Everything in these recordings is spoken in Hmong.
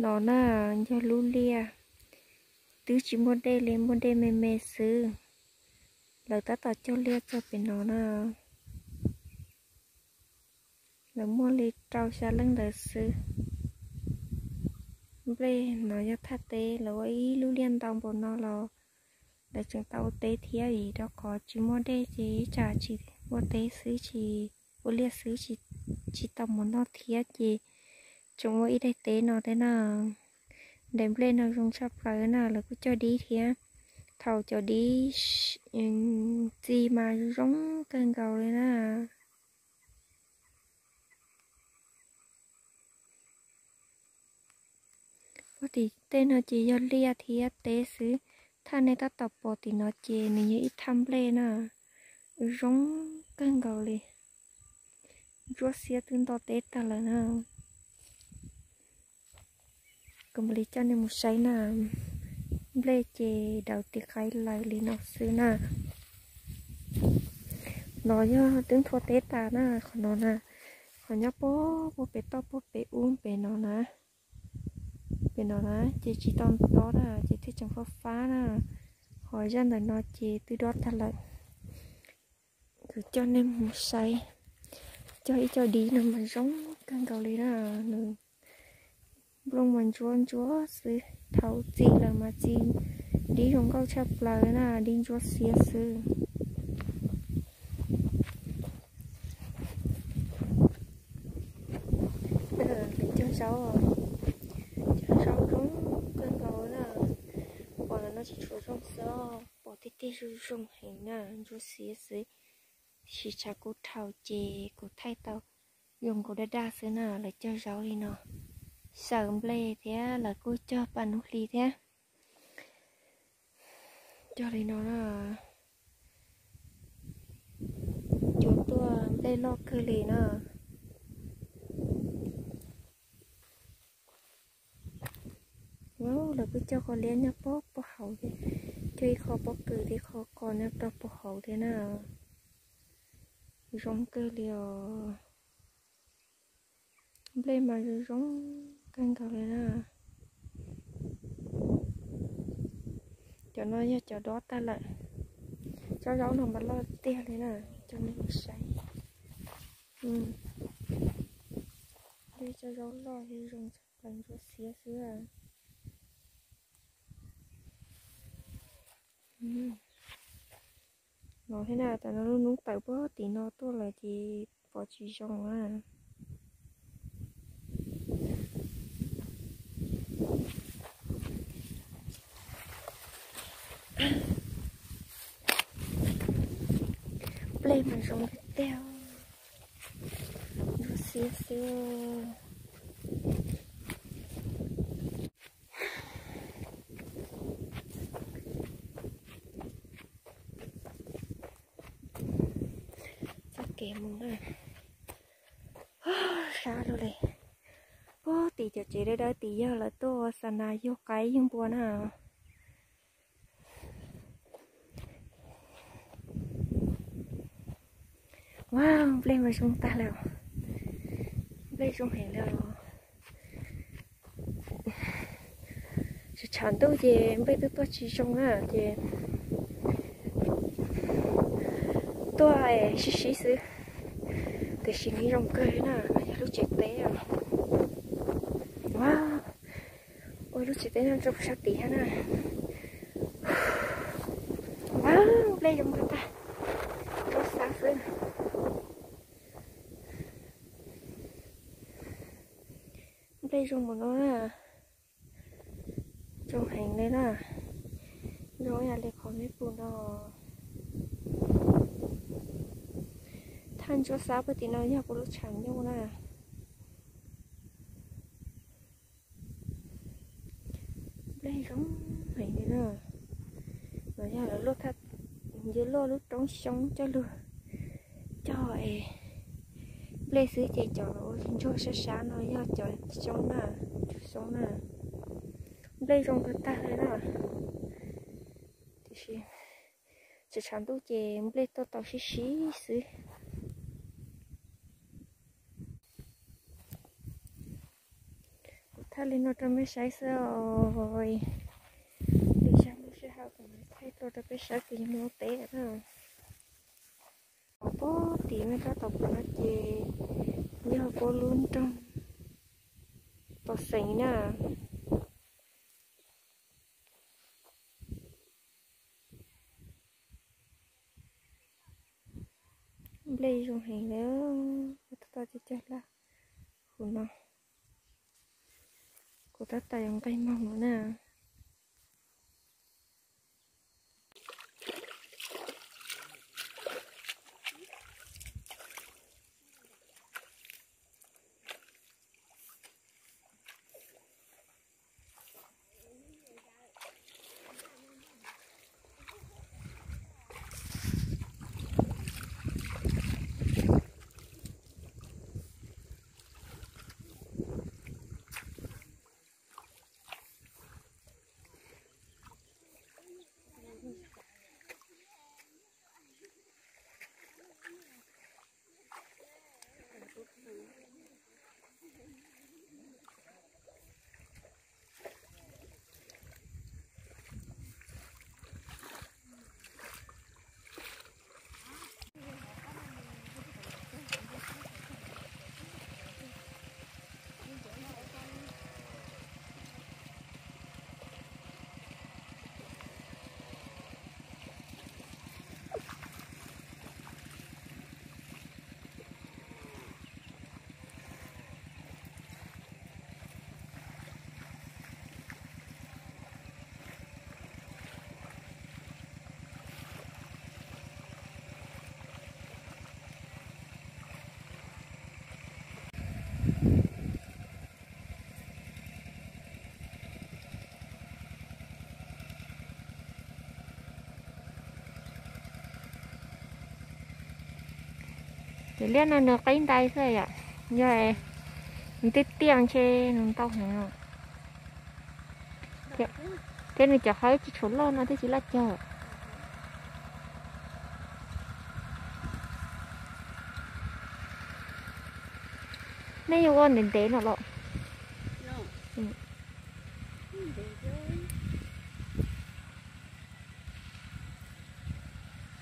No na, yog lub liaj, twb tsis muaj dej li, muaj dej me me xwb. Lawv tab tom cog liaj txog pem no na. Lawv muaj li rau xya leej ntawd xwb. Nplej no yog thaj teb, lawv ua ib lub liaj ntau npaum no los lawv tseem tau ua teb thiab, vim rau qhov tsis muaj dej ces ib tsam tsis ua teb xwb, tsis ua liaj xwb, tsis tau mus noj thiab ces tseem ua ib daim teb no thiab na. Daim nplej no zoo tshaj plaws na, lawv kuj cog dib thiab. Thaum cov dib txi mas zoo kawg nkaus li na. Puag tim tej no ces yog liaj thiab teb xwb. Thaj nej tab tom pom tim no ces nws yog ib thaj nplej na, zoo kawg nkaus li. Ntsuab xiab twb nto teb tag lawm na. Kuv mam li coj nej mus saib na. Nplej ces daus tiv qaiv lawm li no xwb na. No yog twb nthua teb tas na, qhov no na. Qhov nyob puag puag pem toj puag pem ub pem no na. Pem no na ces tsis tau dob na, ces thiaj tseem fab fab na. Ho zaj ntawm no ces twb dob tag lawm. Kuv coj nej mus saib, cog ib co dib no mas zoo kawg nkaus li na. Nws nplooj mas ntsuab ntsuab xwb, thaum txi lawm mas txi dib zoo nkauj tshaj plaws na, dib ntsuab xiab xwb. Lawv cog zaub, cog zaub zoo kawg nkaus na. Pom ntawm no tsis tshua zoo xwb, pom tiag tiag zoo zoo heev na, ntsuab xiab xwb. Tiam sis tshav kub dhau ces kuv thaij tau zoo nkaus daj daj xwb na. Lawv cog zaub li no, xyaw nplej thiab lawv kuj cog pas nub hli thiab. Cog li no na, cuav tuaj nplej loj kawg li na. Lawv kuj cog qhov liab nyob pob pob hauv thiab, cog ib qho pob kws thiab qhov ko nyob rau pob hauv thiab na. Zoo kawg li os. Nplej mas zoo zoo kawg nkaus li na. Cov no yog cov dob tag lawm. Tsob zaub no mas loj tiag li na, coj nej mus saib. Tsob zaub loj thiab zoo tshaj plaws, ntsuab xiab xwb. No thiab na, tam no lub hnub tawm puag tim no tuaj lawm ces pom tsis zoo na. Nplej mas zoo tiag tiag, ntsuab xiab xwb. Txoj kev mus na, sab luaj li. Puag tim cov tsev dawb dawb tim yog lawv tuaj ua xa nas yug qaib yug npua na. Wow, nplej mas zoo tag lawm, nplej zoo heev li os. Tshav ntuj ces nplej twb tuaj tsis zoo na ces tuaj sib sib xwb, tiam sis nws zoo kawg na. No yog lub tsev teb os. Wow, ua lub tsev teb no rau sab tid thiab na. Wow, nplej zoo tag tag, rau sab xwb. Nplej zoo mus no na, zoo heev li na. Zoo ib yam li qhov nej pum no. Thaj ntsuab xab puag tim no yog kuv lub tshav nyuj na. Nplej zoo heev li na. No yog lawv luaj thaj, yuav luaj lub roob xyoob coj lug cog es nplej xwb ces cov ntsuag sab sab no yog cov xyoob na, ntsuag xyoob na. Nplej zoo tag tag li na. Tiam sis tshav tshav ntuj ces nplej tuaj tau sib sib xwb. Kuv thaj Li no rau mej saib xwb os. Li sab lub sij hawm kuv thaij tuaj rau peb saib tias yog mus ua teb na. Pog tim mej tab tom pom no ces yog puab lub nroog Tau Xeem na. Nplej zoo heev li, tab tom cog cog laj huv no. Kuv tab tom yuav nqes moog lawm na. Cov liab no nws qeb ntais xwb yom, yog nws tiaj tiaj ntshe nws ntau heev. Thiab nws cov hawb tsis tshua loj no thiaj tsis laj cog. Nej yuav ua ntev ntev no los?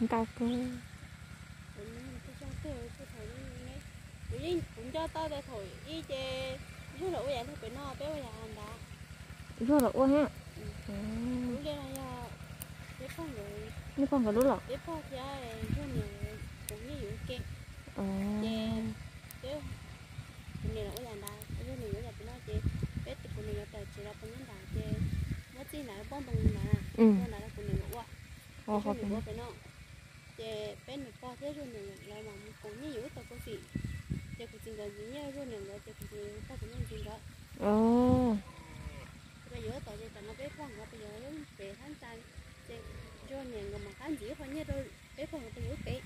Ntau kawg. Kuv yeej, kuv nco tau tias thaum ub ces zuag los ua yam li pem no, peb ua yam ntawd. Zuag los ua thiab. Nej pog nkawd lub los? Peb pog thiab zuag niam kuv yeej yuav ke. Ces peb, kuv niam los ua yam ntawd, zuag niam yuav yam pem no ces peb, kuv niam yuav tawm tsev los pem nyob ntawd ces muab txij ntawd pob ntoo ntawd, ntawd los kuv niam yuav ua, zuag niam ua pem no. Ces peb niam pog thiab zuag niam lawv mas kuv yeej yuav ib tog kuv txiv, ces kuv txiv nkawd ntxiv nyiaj zuag niam nkawd ces kuv txiv tag kuv niam ntxiv nkawd. Peb yuav ib tog ces tam no peb pog nkawd peb yuav pem thab ntsa, ces zuag niam nkawd mam qab ntxiv ib qho nyiaj rau peb pog nkawd peb yuav pem.